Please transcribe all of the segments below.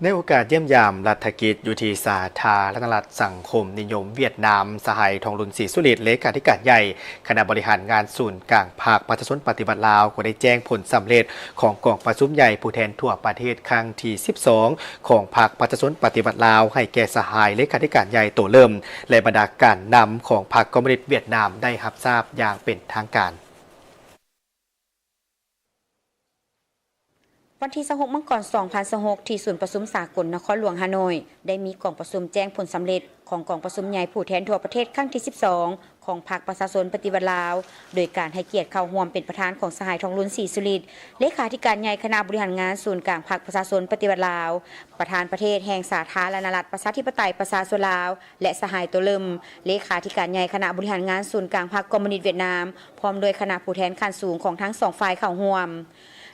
ໃນໂອກາດຢ້ຽມຢາມລັດຖະກິດຢູ່ທີ່ສາທາລະນະລັດສັງຄົມນິຍົມຫວຽດນາມ, ສະຫາຍ ທອງລຸນ ສີສຸລິດ ເລຂາທິການໃຫຍ່ຄະນະບໍລິຫານງານສູນກາງພັກປະຊາຊົນປະຕິວັດລາວ ກໍໄດ້ແຈ້ງຜົນສຳເລັດຂອງກອງປະຊຸມໃຫຍ່ຜູ້ແທນທົ່ວປະເທດຄັ້ງທີສິບສອງ ຂອງພັກປະຊາຊົນປະຕິວັດລາວ ໃຫ້ແກ່ສະຫາຍເລຂາທິການໃຫຍ່ໂຕເລີ່ມ ແລະ ບັນດາການນຳຂອງພັກຄອມມູນິດຫວຽດນາມໄດ້ຮັບຊາບຢ່າງເປັນທາງການ. ວັນທີຊາວຫົກ ມັງກອນ ສອງພັນຊາວຫົກ ທີ່ສູນປະຊຸມສາກົນນະຄອນຫຼວງຮ່າໂນ້ຍ ໄດ້ມີກອງປະຊຸມແຈ້ງຜົນສຳເລັດຂອງກອງປະຊຸມໃຫຍ່ຜູ້ແທນທົ່ວປະເທດຄັ້ງທີສິບສອງ ຂອງພັກປະຊາຊົນປະຕິວັດລາວ ໂດຍການໃຫ້ກຽດເຂົ້າຮ່ວມເປັນປະທານຂອງສະຫາຍ ທອງລຸນ ສີສຸລິດ ເລຂາທິການໃຫຍ່ຄະນະບໍລິຫານງານສູນກາງພັກປະຊາຊົນປະຕິວັດລາວ, ປະທານປະເທດແຫ່ງສາທາລະນະລັດປະຊາທິປະໄຕປະຊາຊົນລາວ ແລະ ສະຫາຍ ໂຕເລີ່ມ ເລຂາທິການໃຫຍ່ຄະນະບໍລິຫານງານສູນກາງພັກຄອມມູນິດຫວຽດນາມ ພ້ອມດ້ວຍຄະນະຜູ້ແທນຂັ້ນສູງຂອງທັງສອງຝ່າຍເຂົ້າຮ່ວມ.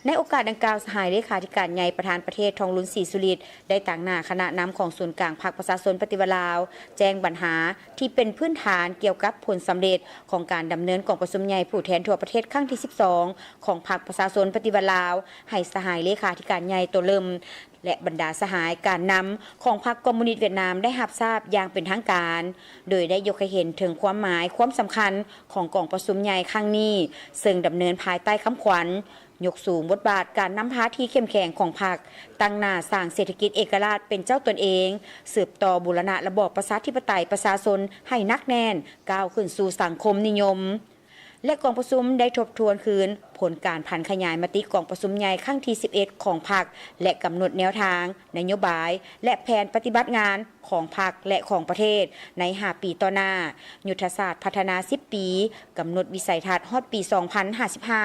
ໃນໂອກາດດັ່ງກ່າວ, ສະຫາຍເລຂາທິການໃຫຍ່ ປະທານປະເທດ ທອງລຸນ ສີສຸລິດ ໄດ້ຕາງໜ້າຄະນະນຳຂອງສູນກາງພັກປະຊາຊົນປະຕິວັດລາວ ແຈ້ງບັນຫາທີ່ເປັນພື້ນຖານກ່ຽວກັບຜົນສຳເລັດຂອງການດຳເນີນກອງປະຊຸມໃຫຍ່ຜູ້ແທນທົ່ວປະເທດຄັ້ງທີສິບສອງ ຂອງພັກປະຊາຊົນປະຕິວັດລາວ ໃຫ້ສະຫາຍເລຂາທິການໃຫຍ່ໂຕເລີ່ມ ແລະ ບັນດາສະຫາຍການນຳຂອງພັກຄອມມູນິດຫວຽດນາມໄດ້ຮັບຊາບຢ່າງເປັນທາງການ, ໂດຍໄດ້ຍົກໃຫ້ເຫັນເຖິງຄວາມໝາຍຄວາມສຳຄັນຂອງກອງປະຊຸມໃຫຍ່ຄັ້ງນີ້, ເຊິ່ງດຳເນີນພາຍໃຕ້ຄຳຂວັນ ຍົກສູງບົດບາດການນຳພາທີ່ເຂັ້ມແຂງຂອງພັກ, ຕັ້ງໜ້າສ້າງເສດຖະກິດເອກະລາດເປັນເຈົ້າຕົນເອງ, ສືບຕໍ່ບູລະນະລະບອບປະຊາທິປະໄຕປະຊາຊົນໃຫ້ໜັກແໜ້ນ, ກ້າວຂຶ້ນສູ່ສັງຄົມນິຍົມ. ແລະ ກອງປະຊຸມໄດ້ທົບທວນຄືນຜົນການຜັນຂະຫຍາຍມະຕິກອງປະຊຸມໃຫຍ່ຄັ້ງທີສິບເອັດຂອງພັກ ແລະ ກຳນົດແນວທາງ, ນະໂຍບາຍ ແລະ ແຜນປະຕິບັດງານຂອງພັກ ແລະ ຂອງປະເທດໃນຫ້າປີຕໍ່ໜ້າ, ຍຸດທະສາດພັດທະນາສິບປີ, ກຳນົດວິໄສທັດຮອດປີສອງພັນຫ້າສິບຫ້າ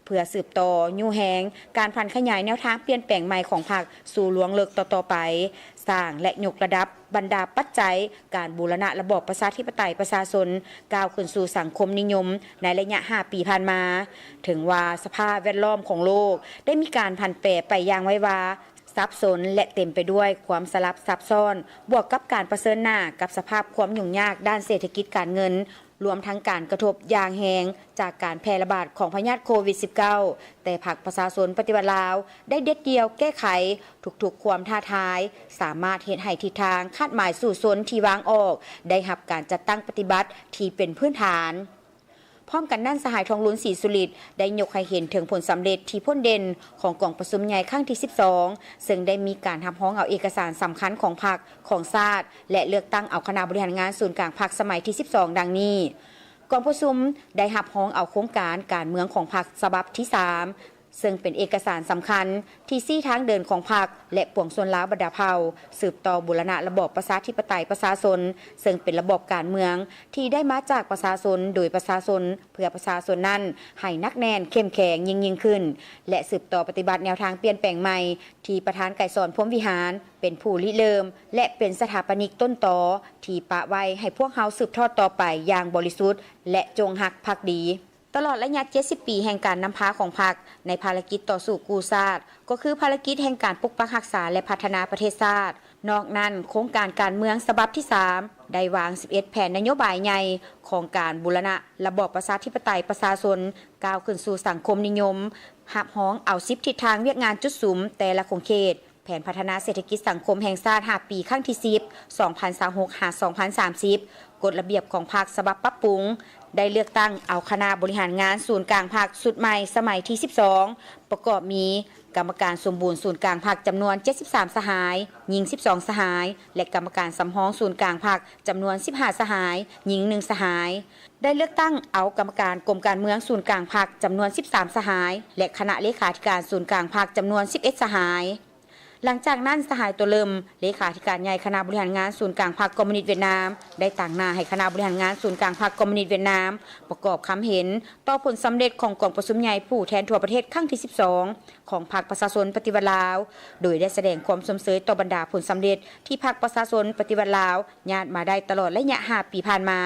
ເພື່ອສືບຕໍ່ຍູ້ແຮງການຜັນຂະຫຍາຍແນວທາງປ່ຽນແປງໃໝ່ຂອງພັກສູ່ລວງເລິກຕໍ່ໆໄປ, ສ້າງ ແລະ ຍົກລະດັບ ບັນດາປັດໄຈການບູລະນະລະບອບປະຊາທິປະໄຕປະຊາຊົນ ກ້າວຂຶ້ນສູ່ສັງຄົມນິຍົມໃນໄລຍະຫ້າປີຜ່ານມາ. ເຖິງວ່າສະພາບແວດລ້ອມຂອງໂລກໄດ້ມີການຜັນແປໄປຢ່າງໄວວາ, ສັບສົນ ແລະ ເຕັມໄປດ້ວຍຄວາມສະຫຼັບຊັບຊ້ອນ, ບວກກັບການປະເຊີນໜ້າກັບສະພາບຄວາມຫຍຸ້ງຍາກດ້ານເສດຖະກິດການເງິນ, ລວມທັງການກະທົບຢ່າງແຮງຈາກການແຜ່ລະບາດຂອງພະຍາດໂຄວິດສິບເກົ້າ, ແຕ່ພັກປະຊາຊົນປະຕິວັດລາວໄດ້ເດັດດ່ຽວແກ້ໄຂທຸກໆຄວາມທ້າທາຍ, ສາມາດເຮັດໃຫ້ທິດທາງຄາດໝາຍສູ້ຊົນທີ່ວາງອອກໄດ້ຮັບການຈັດຕັ້ງປະຕິບັດທີ່ເປັນພື້ນຖານ. ພ້ອມກັນນັ້ນ, ສະຫາຍ ທອງລຸນ ສີສຸລິດ ໄດ້ຍົກໃຫ້ເຫັນເຖິງຜົນສຳເລັດທີ່ພົ້ນເດັ່ນຂອງກອງປະຊຸມໃຫຍ່ຄັ້ງທີສິບສອງ ເຊິ່ງໄດ້ມີການຮັບຮອງເອົາເອກະສານສຳຄັນຂອງພັກ, ຂອງຊາດ ແລະ ເລືອກຕັ້ງເອົາຄະນະບໍລິຫານງານສູນກາງພັກສະໄໝທີສິບສອງ ດັ່ງນີ້. ກອງປະຊຸມໄດ້ຮັບຮອງເອົາໂຄງການການເມືອງຂອງພັກສະບັບທີສາມ ເຊິ່ງເປັນເອກະສານສຳຄັນທີ່ຊີ້ທາງເດີນຂອງພັກ ແລະ ປວງຊົນລາວບັນດາເຜົ່າ ສືບຕໍ່ບູລະນະລະບອບປະຊາທິປະໄຕປະຊາຊົນ ເຊິ່ງເປັນລະບອບການເມືອງທີ່ໄດ້ມາຈາກປະຊາຊົນ ໂດຍປະຊາຊົນ ເພື່ອປະຊາຊົນນັ້ນ ໃຫ້ໜັກແໜ້ນເຂັ້ມແຂງຍິ່ງໆຂຶ້ນ ແລະ ສືບຕໍ່ປະຕິບັດແນວທາງປ່ຽນແປງໃໝ່ ທີ່ປະທານໄກສອນ ພົມວິຫານ ເປັນຜູ້ລິເລີ່ມ ແລະ ເປັນສະຖາປະນິກຕົ້ນຕໍທີ່ປະໄວ້ໃຫ້ພວກເຮົາສືບທອດຕໍ່ໄປຢ່າງບໍລິສຸດ ແລະ ຈົງຮັກພັກດີ. ຕະຫຼອດໄລຍະເຈັດສິບປີແຫ່ງການນຳພາຂອງພັກໃນພາລະກິດຕໍ່ສູ້ກູ້ຊາດ ກໍຄືພາລະກິດແຫ່ງການປົກປັກຮັກສາ ແລະ ພັດທະນາປະເທດຊາດ. ນອກນັ້ນ, ໂຄງການການເມືອງສະບັບທີສາມ ໄດ້ວາງສິບເອັດແຜນນະໂຍບາຍໃຫຍ່ຂອງການບູລະນະລະບອບປະຊາທິປະໄຕປະຊາຊົນ ກ້າວຂຶ້ນສູ່ສັງຄົມນິຍົມ, ຮັບຮອງເອົາສິບທິດທາງວຽກງານຈຸດສຸມແຕ່ລະຂົງເຂດ, ແຜນພັດທະນາເສດຖະກິດສັງຄົມແຫ່ງຊາດຫ້າປີຄັ້ງທີສິບ ສອງພັນຊາວຫົກ ຫາ ສອງພັນສາມສິບ, ກົດລະບຽບຂອງພັກສະບັບປັບປຸງ, ໄດ້ເລືອກຕັ້ງເອົາຄະນະບໍລິຫານງານສູນກາງພັກຊຸດໃໝ່ສະໄໝທີສິບສອງ ປະກອບມີ ກຳມະການສົມບູນສູນກາງພັກຈຳນວນເຈັດສິບສາມສະຫາຍ, ຍິງສິບສອງສະຫາຍ ແລະ ກຳມະການສຳຮອງສູນກາງພັກຈຳນວນສິບຫ້າສະຫາຍ, ຍິງໜຶ່ງສະຫາຍ. ໄດ້ເລືອກຕັ້ງເອົາກຳມະການກົມການເມືອງສູນກາງພັກຈຳນວນສິບສາມສະຫາຍ ແລະ ຄະນະເລຂາທິການສູນກາງພັກຈຳນວນສິບເອັດສະຫາຍ. ຫຼັງຈາກນັ້ນ, ສະຫາຍ ໂຕເລີ່ມ ເລຂາທິການໃຫຍ່ຄະນະບໍລິຫານງານສູນກາງພັກຄອມມູນິດຫວຽດນາມ ໄດ້ຕາງໜ້າໃຫ້ຄະນະບໍລິຫານງານສູນກາງພັກຄອມມູນິດຫວຽດນາມ ປະກອບຄຳເຫັນຕໍ່ຜົນສຳເລັດຂອງກອງປະຊຸມໃຫຍ່ຜູ້ແທນທົ່ວປະເທດຄັ້ງທີສິບສອງ ຂອງພັກປະຊາຊົນປະຕິວັດລາວ, ໂດຍໄດ້ສະແດງຄວາມຊົມເຊີຍຕໍ່ບັນດາຜົນສຳເລັດທີ່ພັກປະຊາຊົນປະຕິວັດລາວຍາດມາໄດ້ຕະຫຼອດໄລຍະຫ້າປີຜ່ານມາ,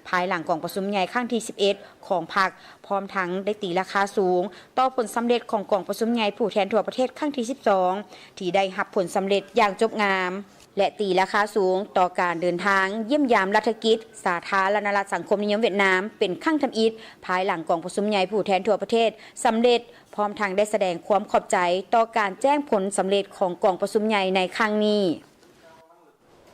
ພາຍຫຼັງກອງປະຊຸມໃຫຍ່ຄັ້ງທີສິບເອັດ ຂອງພັກ, ພ້ອມທັງໄດ້ຕີລາຄາສູງຕໍ່ຜົນສຳເລັດຂອງກອງປະຊຸມໃຫຍ່ຜູ້ແທນທົ່ວປະເທດຄັ້ງທີສິບສອງ ທີ່ໄດ້ຮັບຜົນສຳເລັດຢ່າງຈົບງາມ. ແລະ ຕີລາຄາສູງຕໍ່ການເດີນທາງຢ້ຽມຢາມລັດຖະກິດ ສາທາລະນະລັດສັງຄົມນິຍົມຫວຽດນາມ ເປັນຄັ້ງທຳອິດ ພາຍຫຼັງກອງປະຊຸມໃຫຍ່ຜູ້ແທນທົ່ວປະເທດສຳເລັດ, ພ້ອມທັງໄດ້ສະແດງຄວາມຂອບໃຈຕໍ່ການແຈ້ງຜົນສຳເລັດຂອງກອງປະຊຸມໃຫຍ່ໃນຄັ້ງນີ້.